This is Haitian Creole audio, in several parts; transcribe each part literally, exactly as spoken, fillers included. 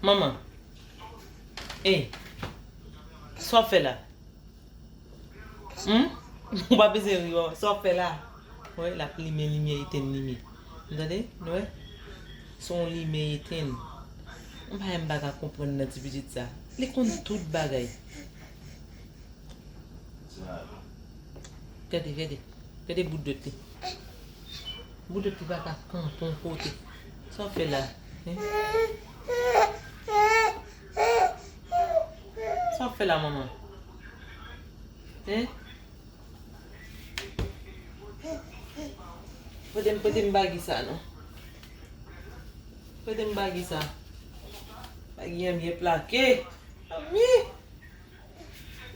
Manman. Ey. Sa w ap fè la? Hmm? Ou pa bezwen ri, manman. Sa w ap fè la? Wè, l ap limen limyè, etenn limyè. Ou tande? Nou wè? Se yon limen, etenn. Yon bagay m pa ka konprann nan ti pitit sa. Li konn tout bagay. Gade, gade. Gade bout dwèt li. Bout dwèt li pa ka kanpe yon kote. Sa w fè la? Hein? Sa w fè la, manman? Hein? Pote m, pote m bagi sa non. Pote m bagi sa. Bagi an byen plake. Anmi.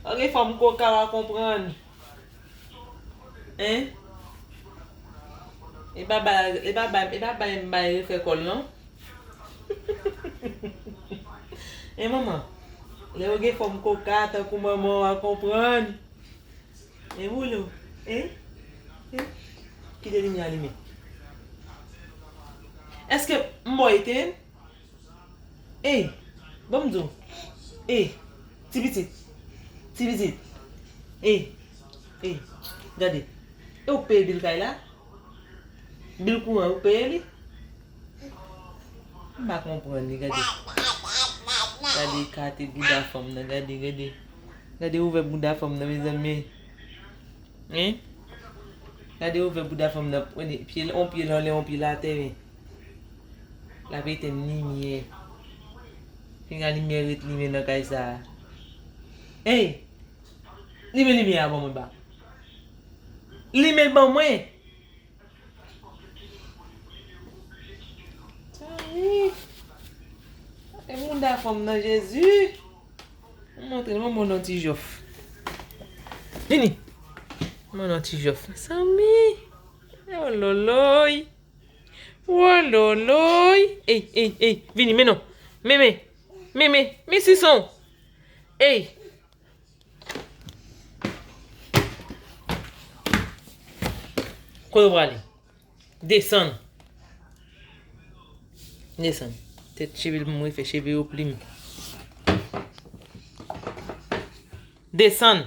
Ou gen fòm koka, w a konprann. Hein? E pa bay, e pa bay, e pa bay m bay refè kòl non. E manman, lè yo gen fòm koka tankou manman, w a konprann. E boulou, hein? Hein? Kite limyè alimen. Èske m ba w etenn? Ey, ban m di w. Ey, ti pitit. Ti pitit. Ey, ey, gade. E ou k peye bil kay la? Bil kouran, ou k peye li? M pa konprann li, gade. Gade, ekate bouda fanm nan, gade, gade. Gade, ouvè bouda fanm nan, mezanmi. Hein? Gade, ouvè bouda fanm nan, pye, on pye l anlè, on pye l atè, men. L ap etenn limyè. Pinga limyè ret limen nan kay sa a. Ey! Limen limyè a ban mwen ba. Limen l ban mwen. Tande. E mouda fanm nan, Jezi. Mwen montre l, mwen ban w yon ti jòf. Vini. Mwen ban w yon ti jòf. Mezanmi. Wololoy. Wololoy. Ey, ey, ey. Vini, men non. Men, men. Men, men. Men sison. Ey. Kote w prale? Desann. Desann. Tèt cheve l pou mwen fè cheve yo plim. Desann.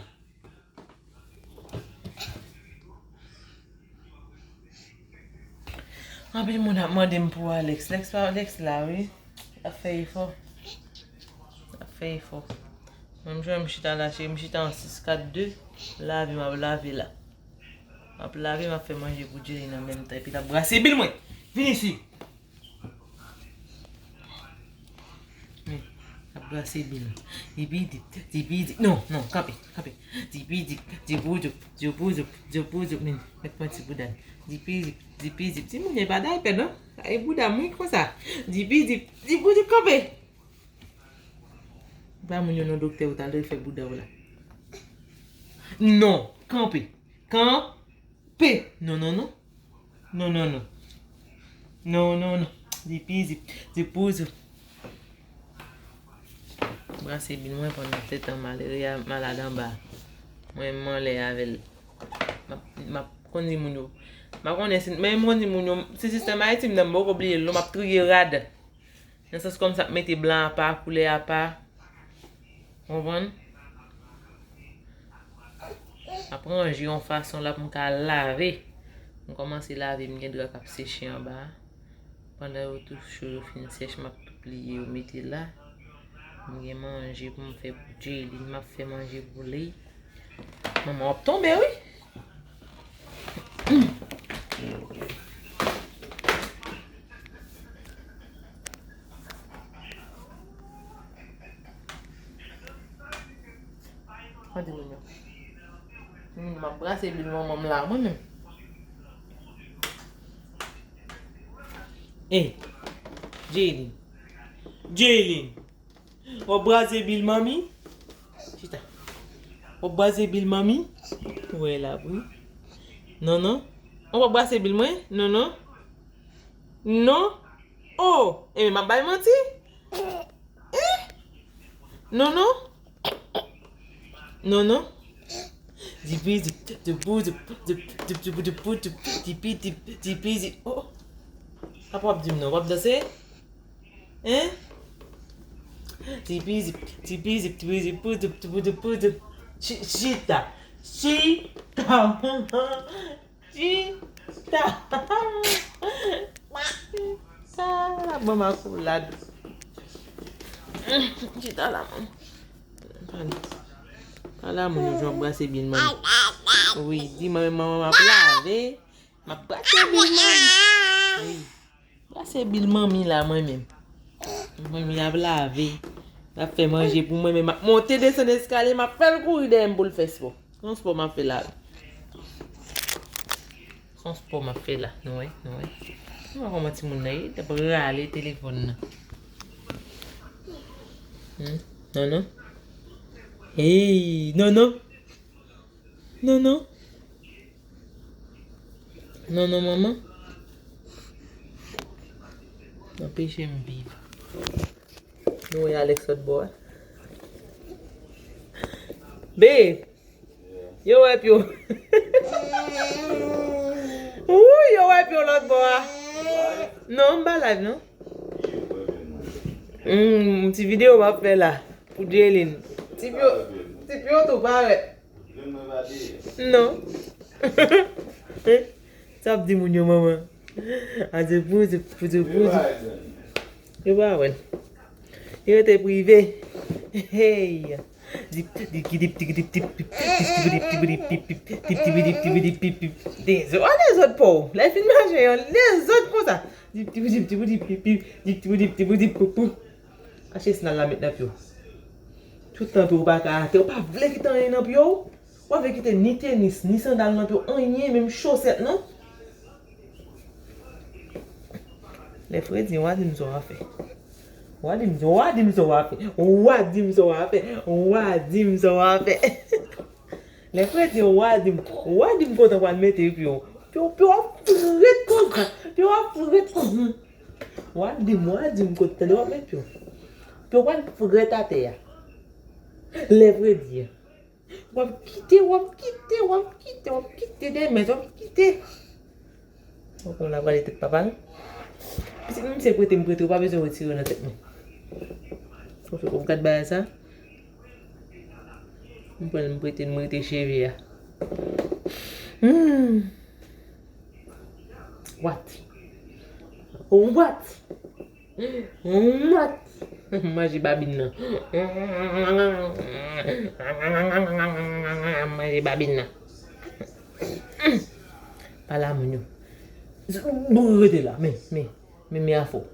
Anpil moun ap mande m pou Alex. Lex pa, Alex la, wi. L ap fè efò. L ap fè efò. Mwen, m jwenn m chita la, cheri, m chita an sis kat de. Lave, m ap lave la. M ap lave, m ap fè manje pou Jay nan menm tan. Epi l ap brase bil mwen. Vini isi. Men, ap brase bil. Dipidip, dipidip. Non, non, kanpe, kanpe. Dipidip, dipouzoup, dipouzoup, dipouzoup. Men, mèt pran ti bouda l. Dipidip, dipidip. Timoun yo pa daypè, non? Ay, bouda m, wi, konsa. Dipidip, dipouzoup, kanpe. Ba moun yo non, doktè, ou t al refè bouda w la. Non, kanpe. Kanpe. Non, non, non. Non, non, non. Non, non, non. Dipidip, dipouzoup. Brase bil mwen pandan tèt an malere a malad anba. Mwen, m anlè avè l. M ap, m ap konn di moun yo. M pa konnen si, men m konn di moun yo, si sistèm Ayiti m nan, m poko bliye l non, m ap triye rad. Nan sans kòmsi ap mete blan apa, koulè apa. Konprann? M ap ranje yon fason la pou m ka lave. M kòmanse lave, m gen dra k ap seche anba a. Pandan yo tou cho, yo fin sèch, m ap tou pliye yo mete la. M gen manje pou m fè pou Jaylin, m ap fè manje pou li. Manman, w ap tonbe, wi. Tande moun yo. Moun, m ap brase bil manman m la, mwen menm. Ey, Jaylin. Jaylin. W ap brase bil manmi? Chita. W ap brase bil manmi? Ou wè l ap ri. Non, non. W ap brase bil mwen? Non, non. Non. Oh, e m ap bay manti? Eh? Non, non. Non, non. Dipi, dip, dip, dip, dip, dip, dip, dip, dipi, dip, dipi, dip. Oh. Apa w ap di m non? W ap danse? Hein? Tipizip, tipizip, tipizip, pouzoup, pouzoup, pouzoup. Chi-, chita. Chita. Chita. Chita. Ban m akoulad. Chita la, man. Pale a moun yo, jan w ap brase bil manmi. Wi, di manmi, manman m ap lave. M ap brase bil manmi. Wi. Brase bil manmi la, mwen menm. Manmi ap lave. L ap fè manje pou mwen, men m ap monte desann eskalye, m ap fè l kouri dèyè m pou l fè spò. Se yon spò m ap fè la. Se yon spò m ap fè la. Nou wè, nou wè. Nou wè kòman timoun nan ye, l ap rale telefòn nan. Hmm? Non, non. Hey, non, non. Non, non. Non, non, manman. Anpeche m viv. Nou wè Alex lòt bò a. Babe, yo wè pye w. Wouy, yo wè pye w lòt bò a. Non, m pa live, non. Hmm, ti videyo m ap fè la pou Jaylin. Ti pye w, ti pye w tou parèt. Non. Sa ap di moun yo, manman. A di pou, di pou, di pou, di. Yo pa wè l. Yo rete prive. Hey. Dip, dip, dip, dip, dip, dip, dip, dip, dip, dip, dip, dip, dip, dip, dip, dip, dip, dip, dip, dip. Dezòd, a dezòd pa w. Lè fin mache yon dezòd konsa. Dip, dip, dip, dip, dip, dip, dip, dip, dip, dip, dip, dip, pou, pou. Achte snal la met nan pye w. Tout tan tou ou pa ka atè, ou pa vle kite anyen nan pye w. Ou pa vle kite ni tenis, ni sandal nan pye w, anyen, menm chosèt non. Lè fredi, w a di m sa w a fè. W a di m, w a di m sa w a fè. W a di m sa w a fè. W a di m sa w a fè. Lè fredi, w a di m, w a di m kote w pral mete pye w. Pye w, pye w ap frèt konsa. Pye w ap frèt konsa. W a di m, w a di m kote tande w ap met pye w. Pye w pral frèt atè a. Lè fredi a. W ap kite, w ap kite, w ap kite, w ap kite, demen, w ap kite. Ou konn la prale tèt papa l. Pitit mwen, se prete m prete, ou pa bezwen retire nan tèt mwen. Ou fè, ou gad bagay sa? M pran l, m prete l, m rete cheve a. Hmm. What? What? What? Manje babin nan. Manje babin nan. Pale a moun yo. Bon, rete la. Men, men, men, men afè w.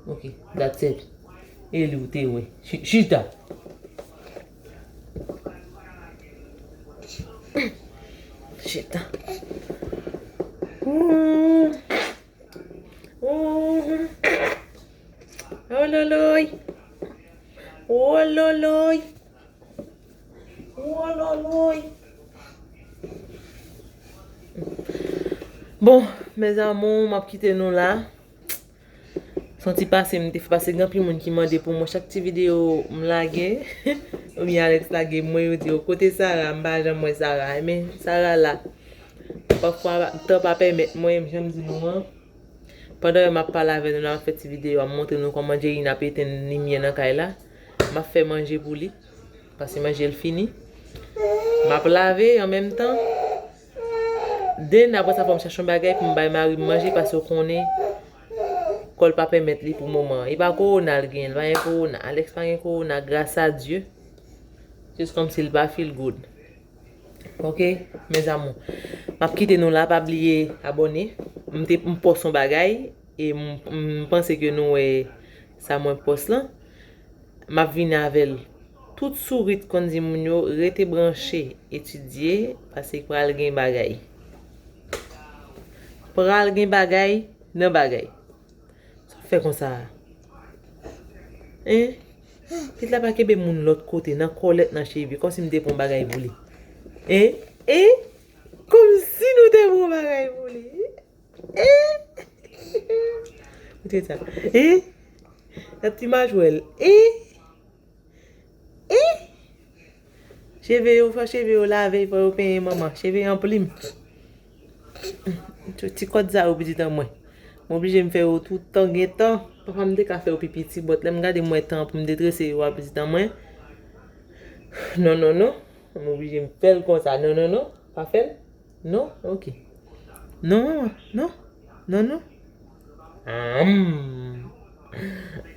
Ok, that's it. E li w te wè. Chi-, chita. Chita. Hmm. Oh. Ololoy. Ololoy. Ololoy. Bon, mes amours, m ap kite nou la. Santi pase m te fè pase gen anpil moun ki mande pou mwen chak ti videyo m lage. Oubyen Alex lage mwen, yo di yo kote Sarah, m pa janm wè Sarah. Men Sarah la. Pafwa, tan pa pèmèt mwen, jan m di nou an. Pandan m ap pale avè nou la, m ap fè ti videyo a, m montre nou kòman Jerry ap etenn limyè nan kay la. M ap fè manje pou li, paske manje l fini. M ap lave an menm tan. Den, apre sa, fò m chache yon bagay pou m bay mari m manje, paske w konnen, kò l pa pèmèt li pou moman an. E pa kowona l gen, l pa gen kowona. Alex pa gen kowona, gras a Dye. Jis kòmsi l pa feel good. Ok, mes amours. M ap kite nou la, pa bliye abòne. M te, m pòs yon bagay, e m, m panse ke nou wè sa mwen pòs lan. M ap vini avè l. Tout sourit konn di moun yo, rete branche, etidye, paske pral gen bagay. Pral gen bagay nan bagay. Sa w fè konsa a? Hein? Pitit la pa kenbe moun lòt kote, nan kòlèt, nan cheve, kòmsi m te pran bagay pou li. Hein? Hein? Kòmsi nou te pran bagay pou li. Hein? Koute sa. Hein? Gad ti majwèl. Hein? Hein? Cheve yo, fò cheve yo lave, fò yo penyen manman. Cheve yo an plim. Ti kòd sa yo pitit an mwen. M oblije m fè yo tout tan gen tan. Papa m te ka fè yo pi piti, but lè m gade m wè tan pou m te trese yo a pitit an mwen. Non, non, non. M oblije m fè l konsa. Non, non, non. Pa fè l. Non? Ok. Non, non, non. Non, non. Ahmm.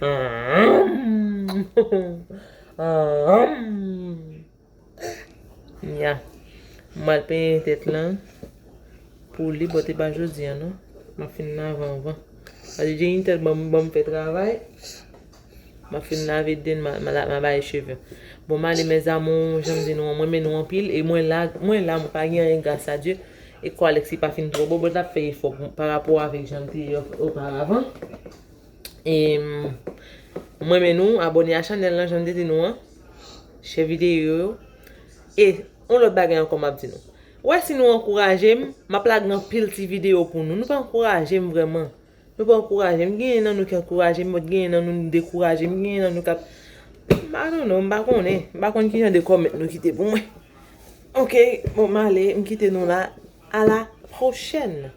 Ahmm. Ahmm. Ya. M al penyen tèt lan pou li, but e pa jodi a, non. M ap fin lave anvan. Paske Jenny tèl ban m, ban m fè travay. M ap fin lave den, m a, m a, m a bay cheve. Bon, m ale, mes amours, jan m di nou an, mwen renmen nou anpil, e mwen la, mwen la, mwen pa gen anyen, gras a Dye. E kò Alexis pa fin twò bon, but l ap fè efò pou, pa rapò avèk jan l te ye oparavan. E, mm, mwen renmen nou, abòne a chanèl lan, jan m te di nou an. Share videyo yo. E, yon lòt bagay ankò m ap di nou. Ou wè si nou ankouraje m, m ap lage anpil ti videyo pou nou. Nou pa ankouraje m vrèman. Nou pa ankouraje m. Genyen nan nou ki ankouraje m, but genyen nan nou dekouraje m, genyen nan nou k ap, I don't know, m pa konnen. M pa konn ki jan de comment nou kite pou mwen. Ok, bon, m ale, m kite nou la. À la prochaine.